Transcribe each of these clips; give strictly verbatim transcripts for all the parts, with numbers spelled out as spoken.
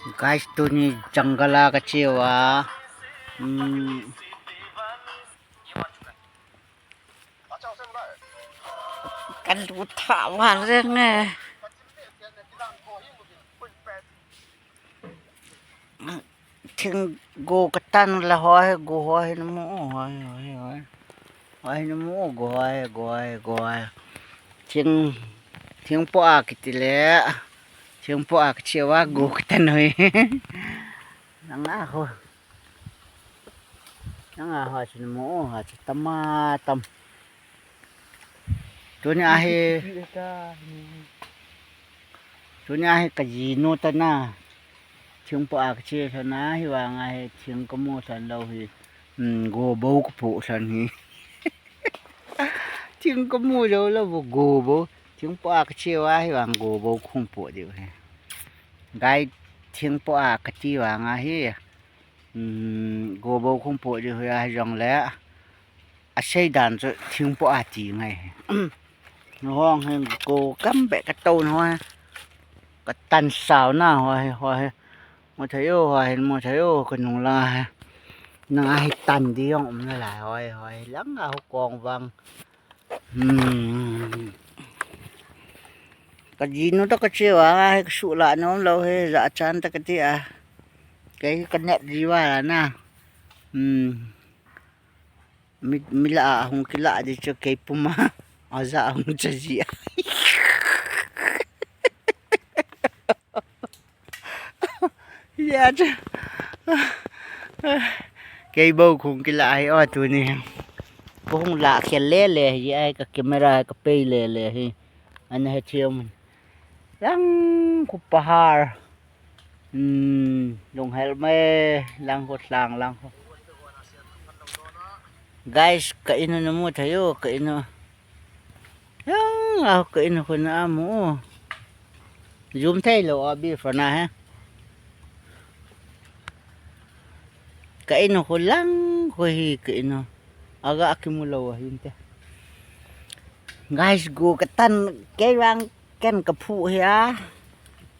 Guys, tuni jungle a kache uva. Hmm. Kalut tha uva leng e. Thing go katan la ho hi, go ho hi namu, ho hi, ho hi, ho hi. Ho hi namu, go ho hi, go ho hi, go ho hi. Thing, thing po a kiti le. Thing po a kache uva go katan ho hi. Nang a ho. Nang a ho chu namu, ho chu tam a tam. Tuni a hi. Tuni a hi kajinu tana. Thing po a kache lhon a hi vang a hi thing kamu lhon lou hi. Hmm, go bou kapoh lhon hi. Thing kamu jou lou bou go bou. Thing po a kache uva hi vang go bou kahung poh diu hi. Guys, thing po a kati vang a hi. Hmm, go bou kahung poh diu hi a hi jong le. Asei dan chu thing po a ti ngai hi. Nahung hi go kam be katou na ho hi. Katan sao na ho hi, ho hi. Mu thei o, ho hi mu thei o, kanung lang a hi. Nang a hi tan di jong um nalai ho hi, ho hi. Lang a ho kong vang. Hmm. Kajinu toh kache uva hi, kasuh lah nom lou hi, jachan toh kati a. Kei kanep ji uva la na. Hmm. Mi, mi lah a hung kilah di chu kei pum a. Aja hung cha ji a. Ya chu. Kei bou kahung kilah hi o tuni. Kahung lah khel le le hi ai, ka camera ka pei le le hi. Ana he thiam. Lang khu pahar. Hmm, lunghel mai, lang khu tlang, lang khu. Guys, ka in u namu thei u, ka in u. Yang, ah, ka in u khu namu. Zoom thei lou, abi phone a he. Ka in u khu lang khu hi ka in u. Aga kimu lou ahin te. Guys, go katan kei vang ken kaphuh hi a.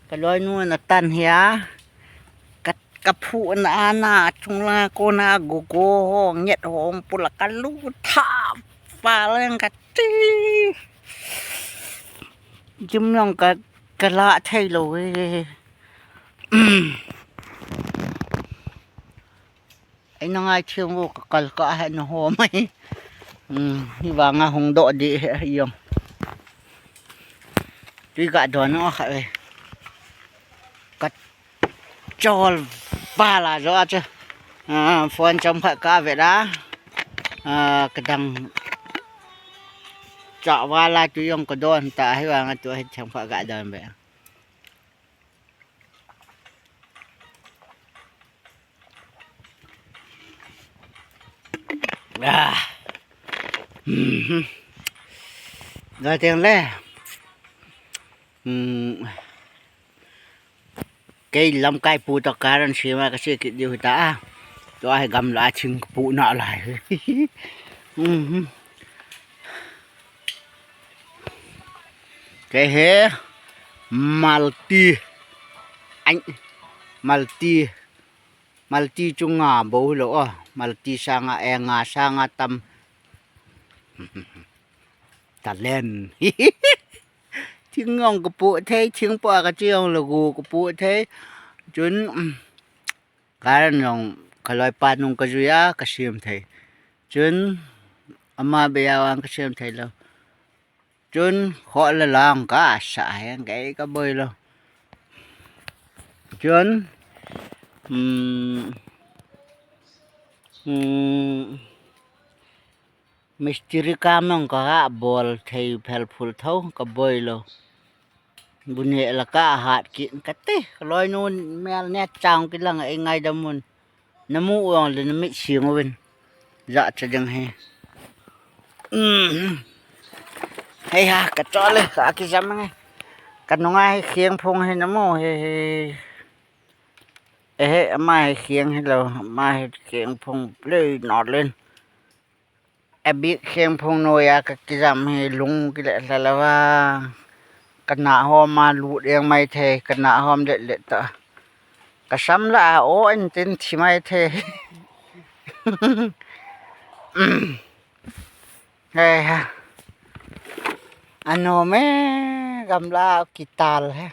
Kaloinu natan hi a. Ka, kaphuh na a na chung la kona go go ho nget ho hung pula kalut tha. Pha leng kati. Jim jong ka, kala thei lou e. Ei, na ngai thiam u, ka kal ka he na ho mai. Hmm, hi vang a hung doh di he jong. Tui ka don o kha e. Ka chol vala jo a chu. Ah, phone chom kha ka ve da. Ah, ka dang. Cha vala tui jong ka don ta hi vang a tu hi chom kha ka don ve. Ah. Mhm. Ga teng le. Hmm. Kei lamkai pu toh karan sima ka se kit diu ta. Tua hi gamla a thing kapu na lai. Mhm. Kei hi malti. Ai, malti. Malti chu nga bou hilou o. Malti sanga e nga sanga tam. Talent. Thing jong kapu thei, thing po a kache jong le go kapu thei. Chun, um, karan jong ka loipa nung kajui a kasem thei. Chun, ama bei a vang kasem thei lou. Chun, kho le lang kasa hi kei kaboi lou. Chun, um, um, Mistiri kam jong ka ga bol thei phel phul tho kaboi lou. Bu neh la ka hat kit kati, ka loinu mel neh chang kit lang ei ngaidam un. Namu u jong le namit sing uvin. Jacha ding hi. Um. Hei ha, ka chol le, ka kijam nge. Ka nunga hi kheng phong hi namu hi, hi. Ehe, ama hi kheng hilou, ama hi kheng phong lei nor len. Abik kheng phong noiya ka kijam hi lung kile lala va. Ka nah hom a lut jeng mai thei, ka nah hom let let ta. Kasam la a o in tin thi mai the. Hei ha. Anom e, gamla kital he.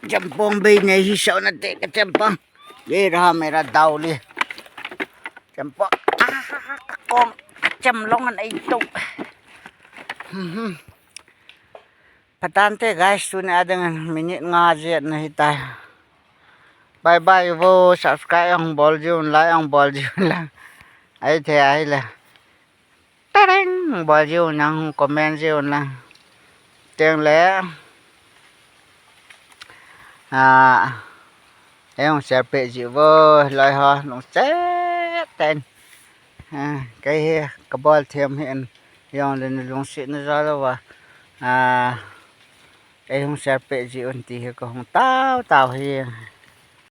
Chempong bei nei hi sao nate ka chempong. Ye raha mera dauli. Chempong. Ah, ka kong. Chemlong an ei to. Patante guys, tuni a ding minute nga jet na hitai. Bye bye vo, subscribe ang bol jiu, like ang bol jiu la. Ai the ai la. Tareng bol jiu nang, comment jiu la. Teng le. Ah, ei hung share peh jiu vo, loi ho, lungset ten. Ah, kei hi kabol them hi en, jong le na lungset na jo lou va. Ah, ei hung share peh jiu ti hi kahung tao tao hi.